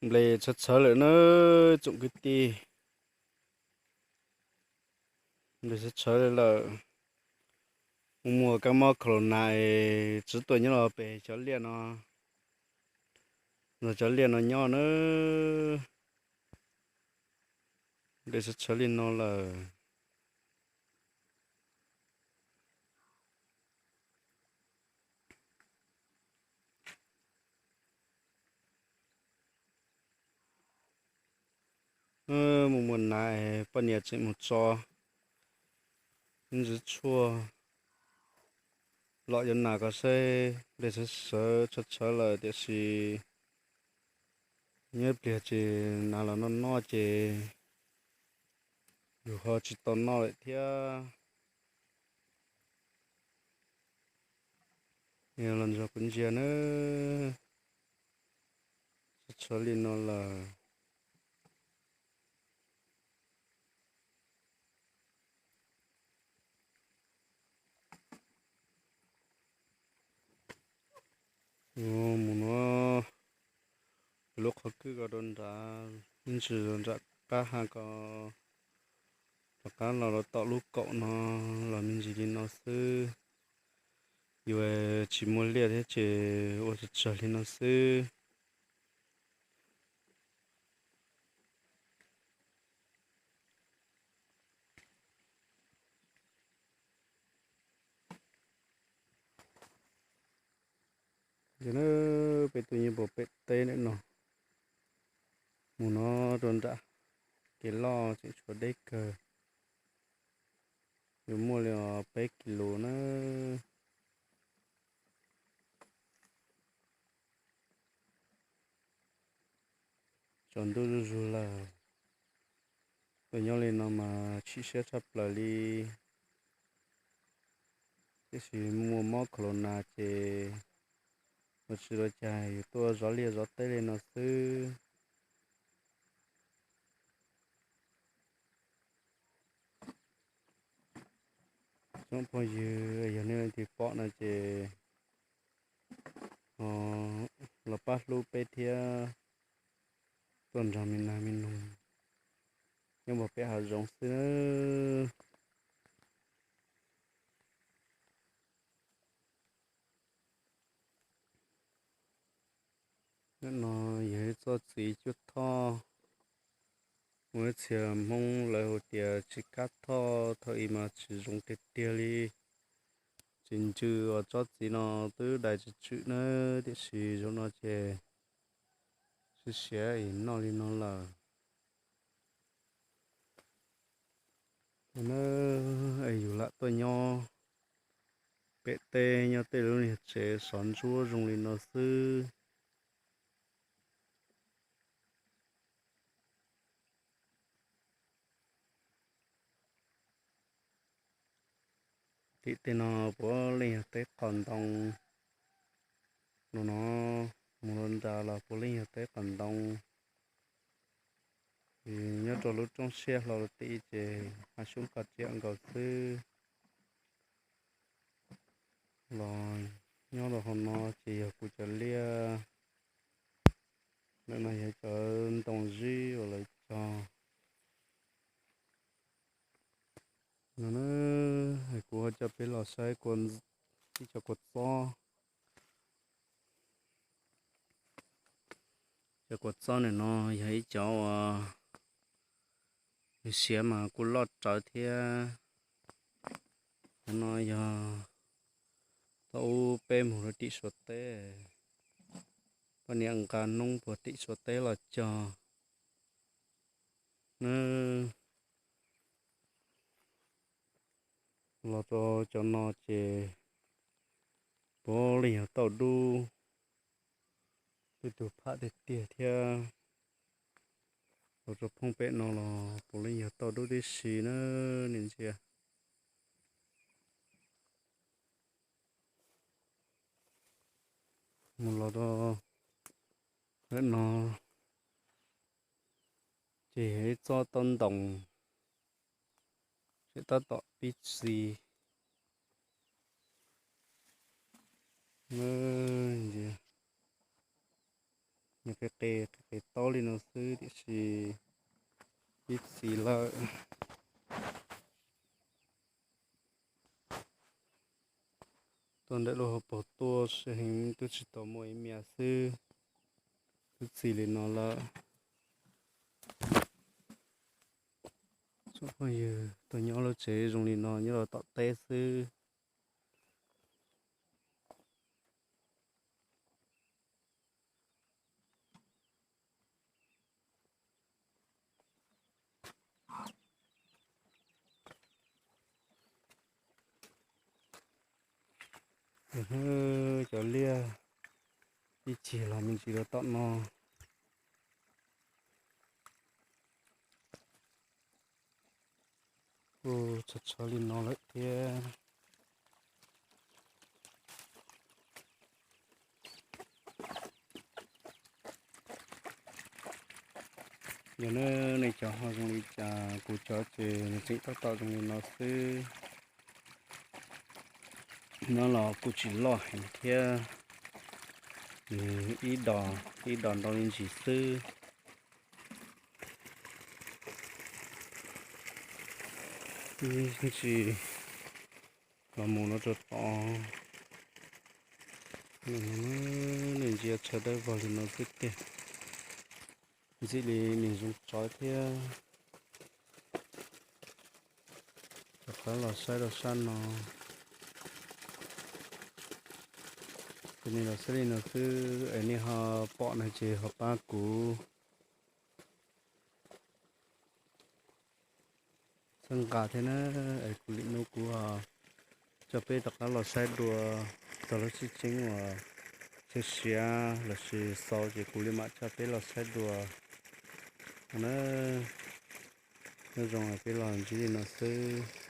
Nplej txhawv txhawv lawm na, tsoom kwv tij. Nplej txhawv txhawv lawm. Mus muaj kab mob corona es tsis tuaj nyob los pem cov liaj no, los cov liaj no nyob na. Nplej txhawv txhawv li no lawm. Mus muaj nas, poj niam tseem mus tso ntsis tshuaj los yuav nas ko seb. Nplej txhawv txhawv tshawv tshawv lawm tiam sis nyob ib pliag tsis nas los noj noj ces yus ho tsis tau noj lawm thiab. Los nrog kuv ntsia nawb, txhawv txhawv li no lawm. Mus no, lub qhov kwj ko rau nram, ib ntsis nram qab ha ko, rov qab los rau tom lub kaum no, los me ntsis li no xwb. Yuav tsis muaj liaj thiab ces ua tsawg tsawg li no xwb. Yog na, peb tuaj nyob puag pem teb ntawm no, mus no rau nram kev loj tseem tshuav deb kawg, yuav muaj li os peb kis lus na. Tsaus ntuj zuj zus lawm, tuaj nyob li no mas chim siab tshaj plaws li. Tiam sis muaj mob corona ces ua tsis tau cas, yus tuaj zov liaj zov teb li no xwb. Tsoom phooj ywg, yog nej leej twg pom no ces los pab hlub peb thiab, tuaj nrog me nas me noog nyob puag pem hav zoov xwb nawb. Nim no yog ib txoj txiv cuaj thoj, muaj ib txhia Hmoob lawv hu tias txiv kab thoj, thaum ub mas tsis zoo tiag tiag li. Txiv ntsws uas tsob txiv no twb dai tsw tswm nawb, tiam sis zaum no ces siav siav es noj li no lawm. Nawb, es yus lam tuaj nyob pem teb, nyob tej lub niag tsev sov ntsuab zoo li no xwb. Tim tej no puav leej yog teb qos ntoo. Nim no mus rau nram los puav leej yog teb qos ntoo. Nyob rau lub roob siab hlo tim ces hav xyoob qos txias nkaus xwb. Los nyob rau hauv no ces yog kuv cov liaj. Ntawm no yog cov ntoo zib uas lawv cog. No na, kuv ho coj peb los saib ib co kua txob. Cov kua txob nim no yog ib cov uas siav mas kuj loj rawv thiab. Qhov no yog thaum ub peb mus rau tim Suav teb, poj niam nqa noob puag tim Suav teb los cog. Nawb, los rau cov no ces puav leej yog tauj dub, twb tu pham tiag tiag thiab. Los rau phoob pem no los puav leej yog tauj dub tib si na, nej ntsia. Mus los rau ntawm no ces yog ib tsob taub ntoos, tseem tab tom pib txiv. Ntsia, nws qe qe qe qe taub li no xwb tiam sis ib txhis lawm. Tuaj ntawm lub hauv paus tuaj sib heev twb tsis tau muaj ib mias xwb, twb txi li no lawm. Tsoom phooj ywg tuaj nyob lub tsev zoo li no nyob rau tom teb xwb. Cov liaj ib cig los me ntsis rau tom no. Kuj tshav tshav li no lawm thiab. Yog nej cov ho zoo li cas, kuv cov ces nws tseem tab tom zoo li no xwb. Nyob los kuj tsis loj heev thiab, nws ib dos ib dos nrau li ntsis xwb. Ib ntsis los mus no rau tod, nws ntsia tshav dawb vog li no xwb tiag. Ntxim li nws zoo tsov thiab. Rov qab los saib rau sab no. Ces nej los saib li no xwb es nej ho pom no ces ho pab kuv txhawb nqa thiab na. Es kuv lwm hnub kuv ho coj peb rov qab los saib dua txog lub tsheb tseeb uas siav siav lossis xaus ces kuv li mam coj peb los saib dua no na. Nyob zoo, peb los ntsib li no xwb.